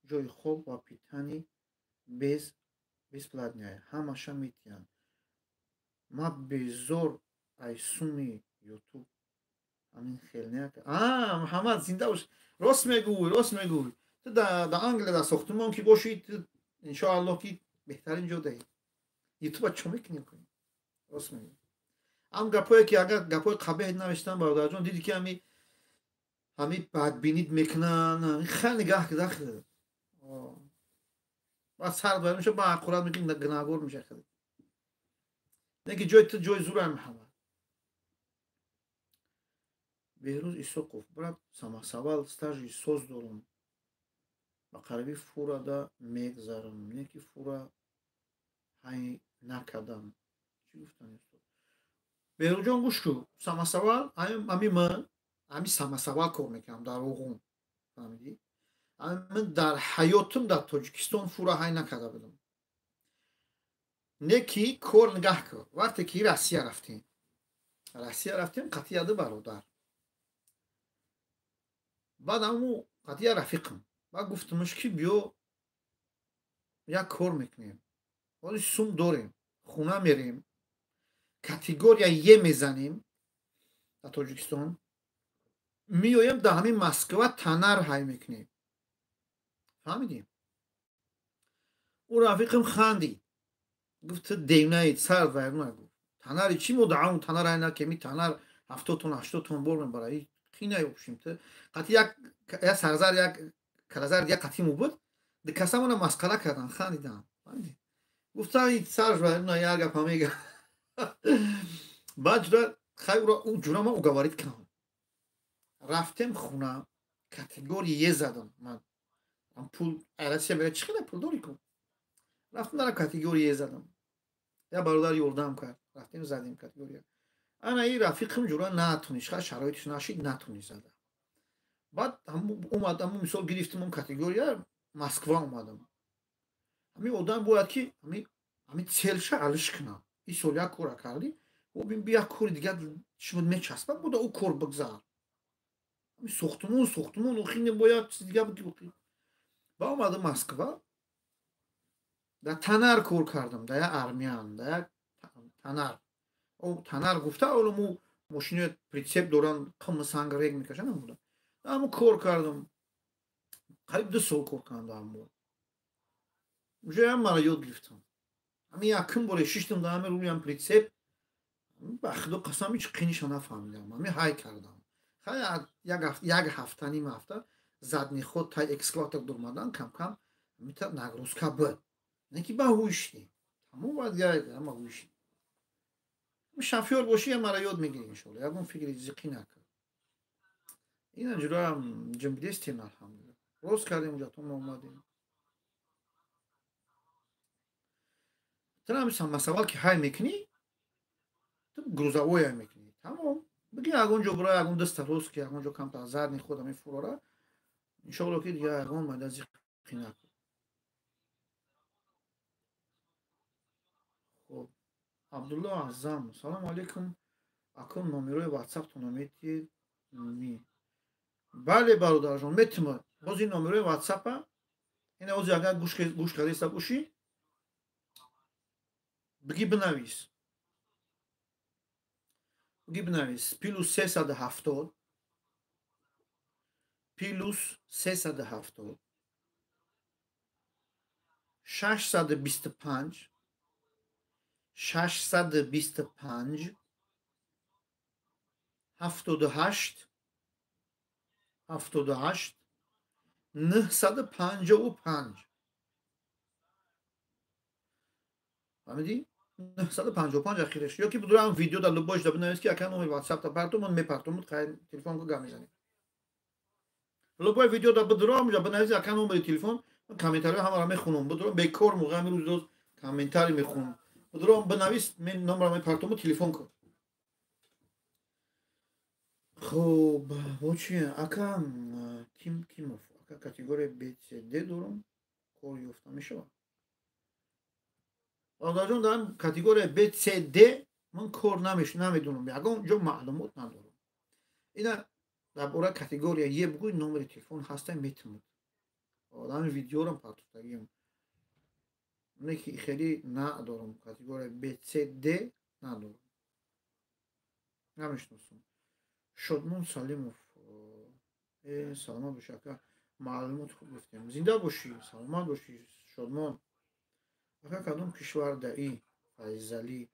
ҷои хоб ва питание без бесплатная, ҳамаша метиҳанд. Ма безор ай суми Ютуб ҳамин хел не. Муҳаммад, зинда бош, рост мегӯй, рост мегӯй. Ту дар Англия дар сохтумон ки бошӣ, ту иншоаллоҳ ки беҳтарин ҷо даҳӣ. Ютуба чо мекунем? Рост мегӯй. Ам гапое ки агар гапои қабеҳ навиштан, бародарҷон, диди ки ҳами бадбинид мекунанд, хел нигаҳ кида, баъд сар бар меша, ба ҳақорат мекунӣ, гунаҳгор меша. Не ки ҷои ту ҷои зура, Муҳаммад. Беҳрӯз Исоқов, брат, самосвал стажи соз дорум. Ба қариби фурада мегзарам. Не ки фура ҳай накардам. Чӣ гуфтан устод? Беҳрӯзҷон, гӯш кун. Самосвал ами ман ами самосвал кор мекунам дар Оғун. Фаҳмидӣ? Ман дар ҳаётим дар Тоҷикистон фура ҳай накарда будам. Не ки кор нигаҳ кун. Вақте ки Россия рафтем. Россия рафтем қатъияди бародар. Баъд аму қатъия рафиқам. Баъд гуфтамш ки биё як кор мекунем. Ҳоли сум дорем, хона мерем, категория Е мезанем дар Тоҷикистон, меоем дар ҳамин Москва танар ҳай мекунем. Фаҳмидем? Ӯ рафиқам хандид. Гуфт ту девнаи сар вайрона гуфт. Танари чӣ мо даъвон танар ҳай накем, танар 70 тон 80 тон бор мебара. Қинай обшим ту. Қатъи як сарзар як калазар як қатъи мо буд. Касамона масхара кардан, хандидан. Фаҳмидӣ? Гуфтан сар вайрона як гапа мега. Баъд ҷура хай ӯро ӯ ҷура ман уговорить кардам. Рафтем хона, категория Е задам ман. Пул Россия мега чӣ қадар пул дорӣ ку? Рафтем дар категория Е задам. Я бародар ёрдам кард. Рафтем задем категория. Ана и рафиқам ҷура натуниш, ха шароитиш нашид, натуниш зада. Баъд омад, аму мисол гирифтем он категория, Москва омадам. Ҳамин одам бояд ки ҳамин целша алиш кунад. И сол як кора кардӣ, бин би як кори дигар шумо мечаспад, буда ӯ кор бигзар. Ҳамин сохтумон, сохтумон, охи бояд чиз дигар буд. Ба омадам Москва, дар танар кор кардам, дар як армян, дар як танар. О танар гуфта, оло мо мошини прицеп доран, қим санг рег мекашанд амуда. Аму кор кардам. Қариб 2 сол кор кардам дар аму. Уже ҳам мара ёд гирифтам. Ҳамин якум боре шиштам дар ҳамин рӯям прицеп, ба худо қасам ҳеч қиниша нафаҳмидам. Ҳамин ҳай кардам. Хай як ҳафта, ним ҳафта задний ход тай экскаватор дурмадан кам-кам мита нагрузка буд. Не ки ба ҳушти. Тамом баъд ҳама ҳушти. Шофёр бошӣ мара ёд мегирӣ иншоалло. Ягон фикри зиқӣ накард. Ина ҷураам ҷимбидестем алҳамдулилла. Рост кардем ҳуҷҷатон омадем. Ту масавал ки ҳай мекунӣ, ту грузовой ҳай мекунӣ. Тамом. Биги ягон ҷо бура, ягон даста рост ки ягон ҷо камтар задний ход ҳамин фурора. Иншоалло ки дигар ягон майда зиқӣ накун. Хоб. Абдулло Азам, салому алейкум. Акун номерои ватсаптонро метиҳед? Ми. Бале, бародарҷон, метимад. Боз ин номерои ватсапа, ина ози агар гӯш кардаиста бошӣ, биги бинавис. Биги бинавис. Плюс 370, плюс 370, 625, 625, 78, 78, 955. Фаҳмидӣ? 955 ахираш. Ё ки будурам видео дар лубош да бинавис ки ака номери ватсап та партум, ман мепартум, телефон ку гап мезанем. Любой видео да будурам, ҷа бинавис ака номери телефон, ман комментариҳо ҳамаро мехунам. Будурам бекор муға ҳамин рӯз доз комментарий мехунам. Будурам бинавис, мен номерро мепартуму телефон кун. Хуб, бо чи ака Ким Кимов, ака категория BCD дорам, кор ёфта мешавад? Бародарҷон, дар категория BCD ман кор намедонам, ягон ҷо маълумот надорам. Ина дар бораи категория Е бигӯй, номери телефон ҳаста метимад. Одами видеорам партофтагиам. Не ки хеле надорам, категория BCD надорам. Намешиносам. Шодмон Салимов, саломат бошӣ ака, маълумот хуб гуфтем. Зинда бошӣ, саломат бошӣ, Шодмон. Ака кадом кишвар даи? Файзалӣ.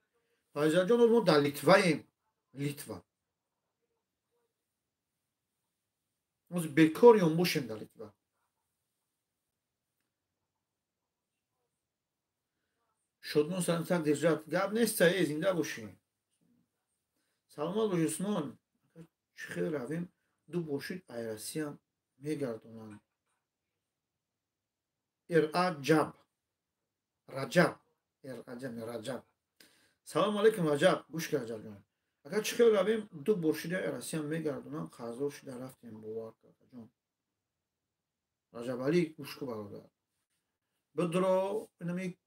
Файзалҷон, мо дар Литваем. Литва. Мо бекор ём бошем дар Литва. Шодмон Салимов, так держать. Гап нест, зинда бошӣ. Саломат бошӣ, Усмон. Чӣ хел равем, ду бошид ай Россия мегардонанд. Ираҷаб, Раҷаб, Ираҷаб, Раҷаб. Салому алейкум, Раҷаб. Гӯш кар, Раҷаб ҷон. Агар чӣ хел равем, ду бор шида Россия мегардонам, қарздор шида рафтем, бовар кардаҷон. Раҷабалӣ, гӯш ку, бародар. Бидро инами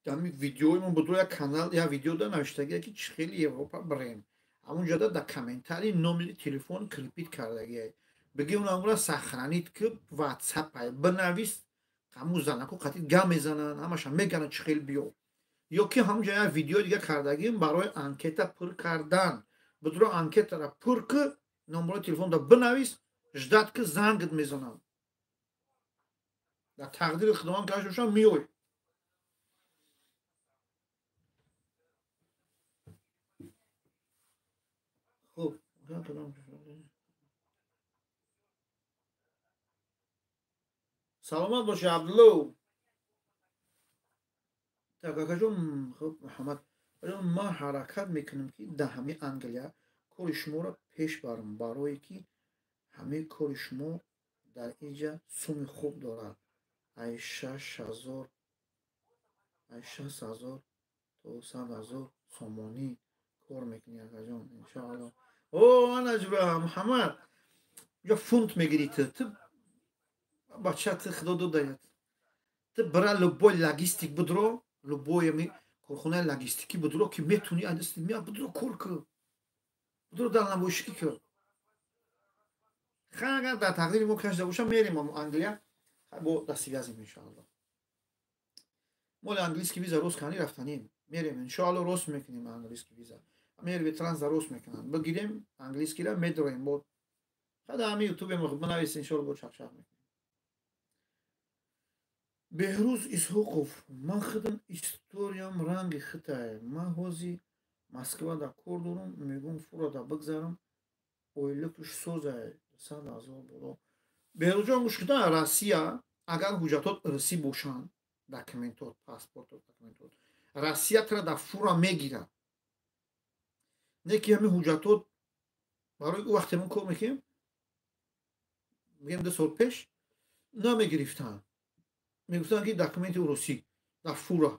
ами видеои мо, бидро як канал, як видео да навиштагия, ки чӣ хели Европа бирем. Ҳамунҷода дар комментарий номери телефон крепить кардагия. Биги унамра сохранить ки, ватсап бинавис, ҳамун занаку қатӣ гап мезананд, ҳамаша мегананд, чӣ хел биё. Ё ки ҳамунҷа як видео дига кардагим барои анкета пур кардан. Бидро анкетара пур ки, номерои телефонда бинавис, ждать ки, зангит мезанам. Дар тақдири Худованд кашф бошам, меой. Хуб, саломат бошӣ, Абдулло. Так, акаҷон, хуб, Муҳаммад, ман ҳаракат мекунам, ки дар ҳамаи Англия кори шуморо пеш барам, барое ки ҳамаи кори шумо дар инҷа суми хуб дорад. Ай 6000, ай 60 000 то 100 000 сомонӣ кор мекунӣ, акаҷон, иншоалло. О, анаҷба, Муҳаммад, ё фунт мегирӣ ту. Ту бача, ту худо додаят. Ту бира любой логистик будро, любой корхонаи логистикӣ будро, ки метуни, мия будро, кор ку, будро, дальнобойщикӣ ку. Агар дар тақдири мо кашида боша, мерем Англия, бо дастивязем, иншоалло. Моли английский виза рост кани рафтанем, мерем, иншоалло, рост мекунем английский виза. Мерви транза рост мекунанд, бигирем английскийра, медроем. Бо хада ҳами ютубе бинавис, иншоалло, бо чақчақ мекунем. Беҳрӯз Исҳоқов, ман худам историям ранги хитае. Ман ҳози Москвада кор дорам, мегӯм, фурада бигзарам, ойликуш созае, 100 000 боло. Беҳрӯзҷон, гӯш куда, Россия агар ҳуҷҷатот русӣ бошанд, документот, паспортот, документот, Россия тра дар фура мегирад. Не ки ҳамин ҳуҷҷатот барои вақте мо кор мекунем, мегӯем, 2 сол пеш намегирифтанд, мегуфтанд, ки документи русӣ дар фура.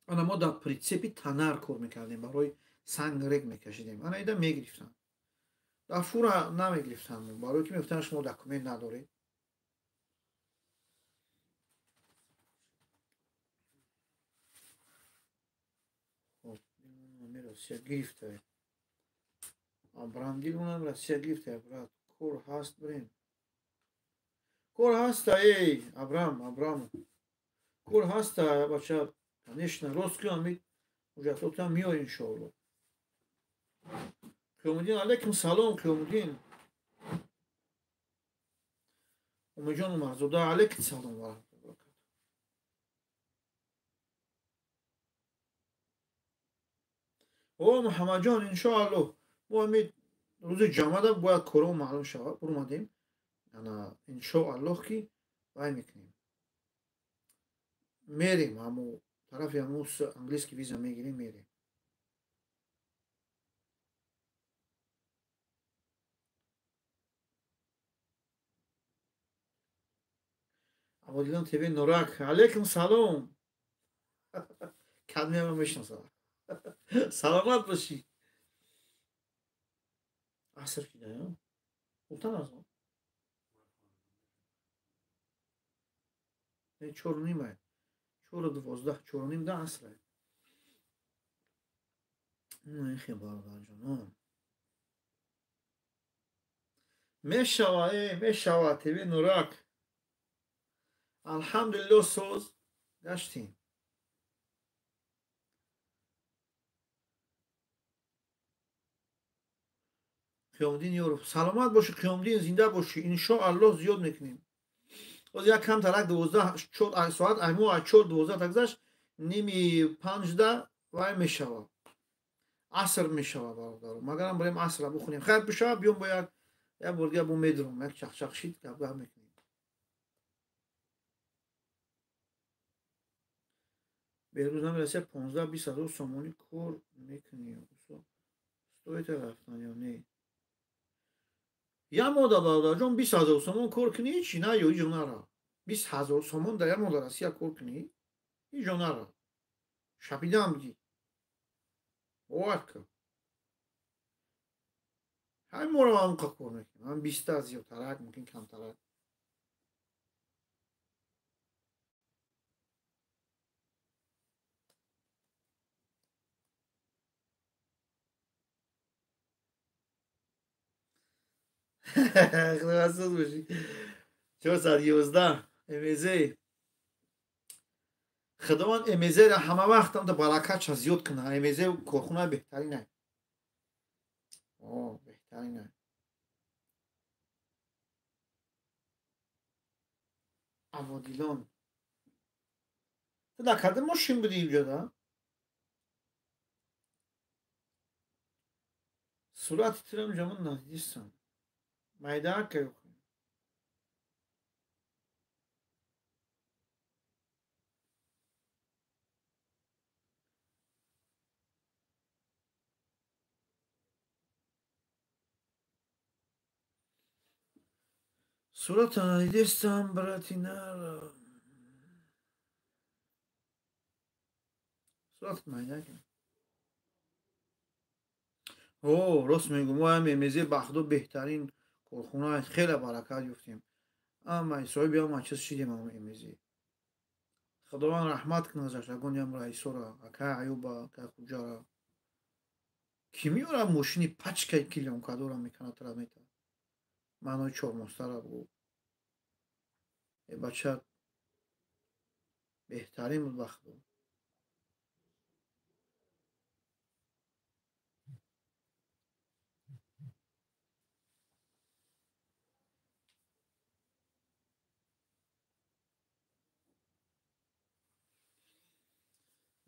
Ана мо дар прицепи танар кор мекардем, барои санг рег мекашидем, ана ида мегирифтанд. Дар фура намегирифтанд, барои ки мегуфтанд, шумо документ надоред. Россия гирифта, Абрамдилонам Россия гирифта. Брат, кор ҳаст, бирем, кор ҳаста. Эй, Абрам, Абрам, кор ҳаста, бача, конечно, рост ки ами ҳуҷҷатотам меои, иншоалло. Қиёмуддин, алайкум салом, Қиёмуддин. Умиҷон Умарзода, алайкум салом ва раҳматуллоҳи баракату. О, Муҳаммадҷон, иншоалло, мо ами рӯзи ҷамъада бояд корҳо маълум шавад. Бурмадем, ана, иншоаллоҳ, ки вай мекунем, мерем ҳамо тарафи ҳамо английский виза мегирем, мерем. Абодилон ТВ Нурак, алейкум салом. Кадмеама мешиносад. Саломат бошӣ. Аср кида хубтар аз он 4:30, 4:12, 4:30 да аср. Хе, бародарҷонон, мешава, э, мешава. ТВ Нурак, алҳамдулилло, соз гаштем. Қиёмуддин Ёров, саломат бошӣ, Қиёмуддин, зинда бошӣ. Иншоаллоҳ, зиёд мекунем. Боз як камтарак 12 соат мо 4:12 тагзашт, ними панҷда вай мешава, аср мешава, бародаро. Магарам барем асра бихонем, хайр бишава, биём, бо як бор дига бо медурам, як чақчақ шид, гапгап мекунем. Беҳрӯз намерасия, 15-20 ҳазор сомонӣ кор мекунӣ. Стоит рафтан ё не? Як моҳ да, бародарҷон, 20 000 сомон кор кунӣ, ҳечи на, ё ҳиҷо нара. 20 000 сомон дар як моҳ дар Россия кор кунӣ, ҳиҷо нара, шапидам бигӣ, бовар кун. Ҳамин моро ҳамонқа кор мекунем, ҳам биста зиёдтарак, мумкин камтарак. Худо бошӣ. 411 МЗ. Худованд МЗ-ра ҳама вақт ам баракатша зиёд кунад. МЗ корхонаи беҳтарин ай. О, беҳтарин ай. Аводилон. Ту дар кадом мошин будӣ инҷода? Сурати туро инҷо ман надидистам. Майда ка. Сурата надидестам, брати, нара. Сурат майда ка. О, рост мегӯм, мо ҳам МЗ ба Худо беҳтарин корхона, хеле баракат ёфтем. Ама соҳиби ҳама чиз шидем ам МЗ. Худованд раҳмат кунад заштагони ам раисора, акай Аюба, акай Хуҷара. Ки меёра мошини пачкаи клеёнкадора мекунад, тара мета. Маънои чормостара бугӯ. Э бача беҳтарин буд ба Худо.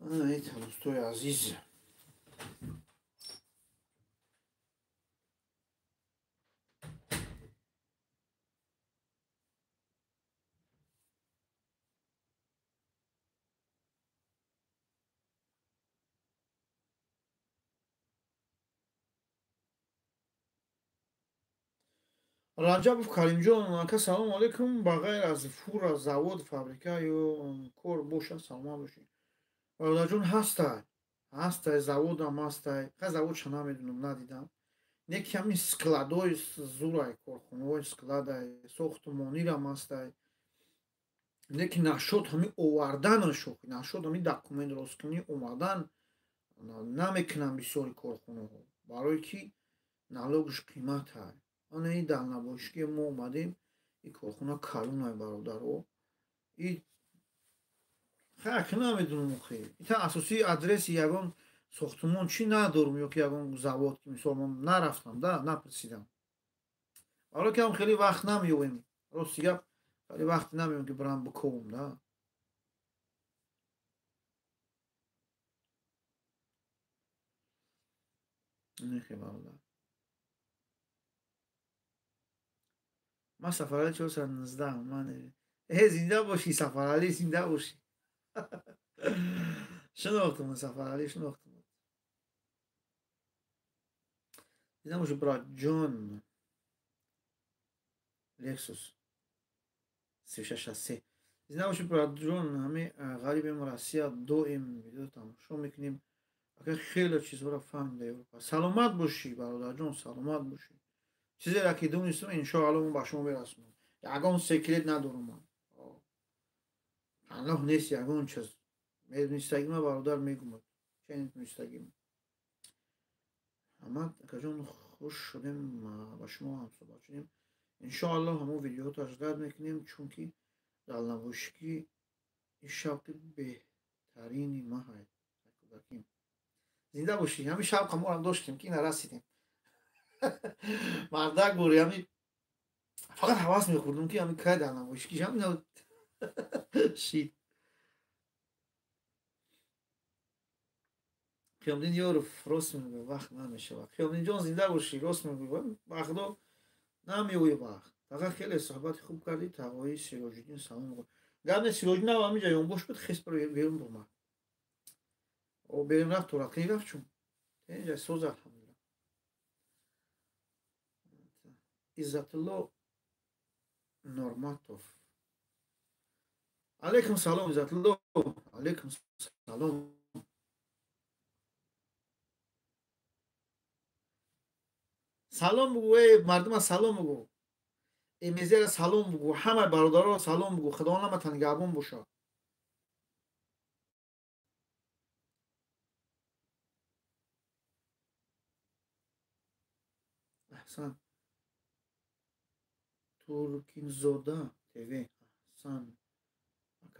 Ай, дӯстои азиз. Раҷабов Каримҷон, ака, салому алайкум. Ба ғайр аз фура, завод, фабрика ё кор бошад, саломат бошед. Бародарҷон, ҳастай, ҳастай, заводам ҳастай. Ха, заводша намедунам, надидам. Не ки ҳамин складои зурай, корхонаҳои складай, сохтмонирам ҳастай. Не ки нашод ҳамин оварданаш, нашод ҳамин документ росткунӣ омадан намекунам бисёри корхонаҳо. Барое ки налогш қиматай. Ана ин дальнобойщики мо омадем, ин корхона калонай, бародаро. И хак намедунам охи. Ита асосии адреси ягон сохтмон чӣ надорум ё ки ягон завод, ки мисол ман нарафтам да, напурсидам. Барое ки ҳам хеле вақт намеёбем. Рости гап, хеле вақт намеёбем, ки бирам биковум да. Нехе, бародар. Ман Сафарали 419. Ман э зинда бошӣ, Сафаралӣ, зинда бошӣ. Шинохтум, Сафаралӣ, шинохтум. Зинда бошӣ, братҷон. Лексус 3663. Зинда бошӣ, братҷон. Ҳами ғарибем Россия, доим видео тамошо мекунем. Ака, хеле чизҳоро фаҳмида Европа. Саломат бошӣ, бародарҷон, саломат бошӣ. Чизеро ки донистам, иншоалло мо ба шумо мерасонам. Ягон секрет надорам ман. Паноҳ нест ягон чиз. Медонистагима, бародар, мегӯм. Че медонистагим. Ҳамад акаҷон, хуш шудем ба шумо ҳамсӯҳбат шудем. Иншоалло ҳамон видеоҳо таҷдид мекунем, чунки дальнобойщикӣ ин шавқи беҳтарини ма ҳай. Зинда бошӣ. Ҳамин шавқа моам доштем, ки нарасидем. Мардак бури, ҳами фақат ҳавас мехӯрдум, ки ҳами кай дальнобойщикӣ ҳамин шид. Қиёмдин Ёров, рост мегӯяд, вақт намешавад. Қиёмдинҷон, зинда бошӣ, рост мегӯяд, ба Худо намеои вақт. Фақат хеле суҳбати хуб кардӣ. Тағои Сироҷиддин салом. Гап не, Сироҷиддин ав ҳаминҷа ёнбош буд, хес берун бурмад. О, берун рафт, торақӣ рафт, чун инҷа соз, алҳамдулилла. Иззатулло Норматов. Алейкум салом, Иззатулло. Алейкум салом. Салом бугу, эй мардума салом бугу. Эмезера салом бугу, ҳама бародароро салом бугу. Худованд ҳаматон нигаҳбон бошад. Аҳсан. Туркинзода ТВ. Аҳсан.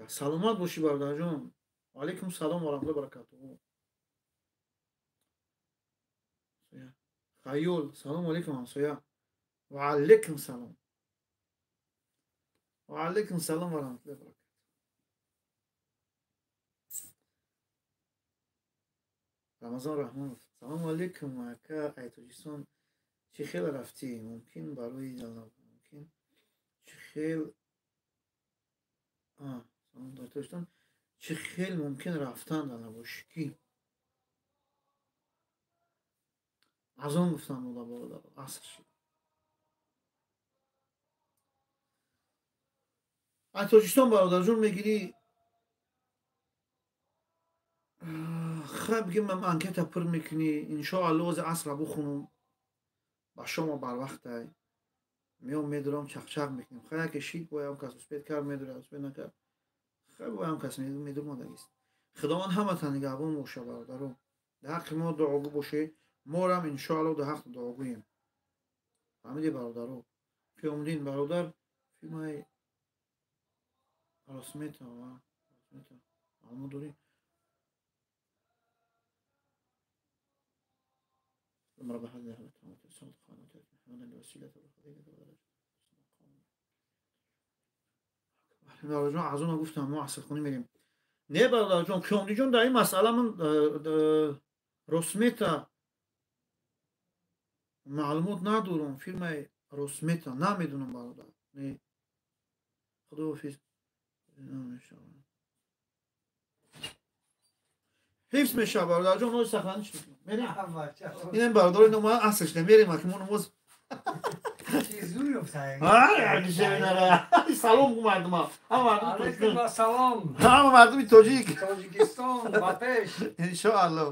Саломат бошӣ бародарҷон. Алейкум салом ва раҳматуллоҳи ва баракатуҳу. Хаёл, салому алейкум ҳамсоя. Ва алейкум салом. Ва алейкум салом ва раҳматуллоҳи ва баракатуҳу. Рамазон Раҳмонов. Салому алейкум ака, ай Тоҷикистон чӣ хел рафтӣ? Мумкин барои мумкин чӣ хел салом дар Тоҷикистон чӣ хел мумкин рафтан дар набошӣ ки? Азон гуфтам мода бародар, аср шид. Ай Тоҷикистон бародарҷон мегирӣ, хай бигем анкета пур мекунӣ, иншоалло ози асра бухунум, ба шома барвақтай меом медурам, чақчақ мекунем. Хай яке шид боям кас успед кард медурад, успед накард хай боям кас медурмадагист. Худованд ҳаматон нигаҳбон боша бародаро. Дар ҳаққи мо дуогӯ бошед, морам иншоалло дар ҳақ дуогӯем. Фаҳмидӣ бародаро? Қиёмуддин бародар фирмаи Росмета ва Росмета маълумот дорӣ? Бародарҷон аз он гуфтам мо асрхонӣ мерем. Не бародарҷон, Қиёмуддинҷон дар ин масъала ман Росмета маълумот надорам, фирмаи Росмета намедонам бародар. Не, худоҳофиз. Ҳифз мешавад бародарҷон, нози сахраниш мекунам. Мерем. Инам бародари мо асрш намерем, ки мо намоз салом гу мардума. Ҳама мардуми тоҷик. Салом. Ҳама мардуми тоҷик. Тоҷикистон ба пеш. Иншоаллоҳ.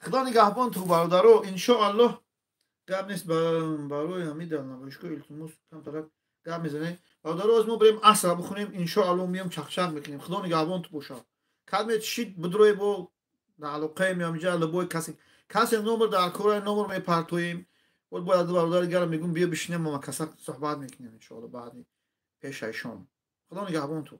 Худо нигаҳбон ту бародаро, иншоаллоҳ. Гап нест барои ҳамин дар намоишгоҳ илтимос камтарак гап мезанем. Бародаро, аз мо бирем асра бихонем, иншоаллоҳ меом чақчақ мекунем. Худо нигаҳбон ту бошад. Кадме шид бидрои бо дар алоқаем ё инҷа либои касе касе номер дар кораи номер мепартоем. Вот бояд бародари гарам мегӯм биё бишинем, ма каса суҳбат мекунем иншоаллоҳ баъди пешаи шом. Худо нигаҳбон ту.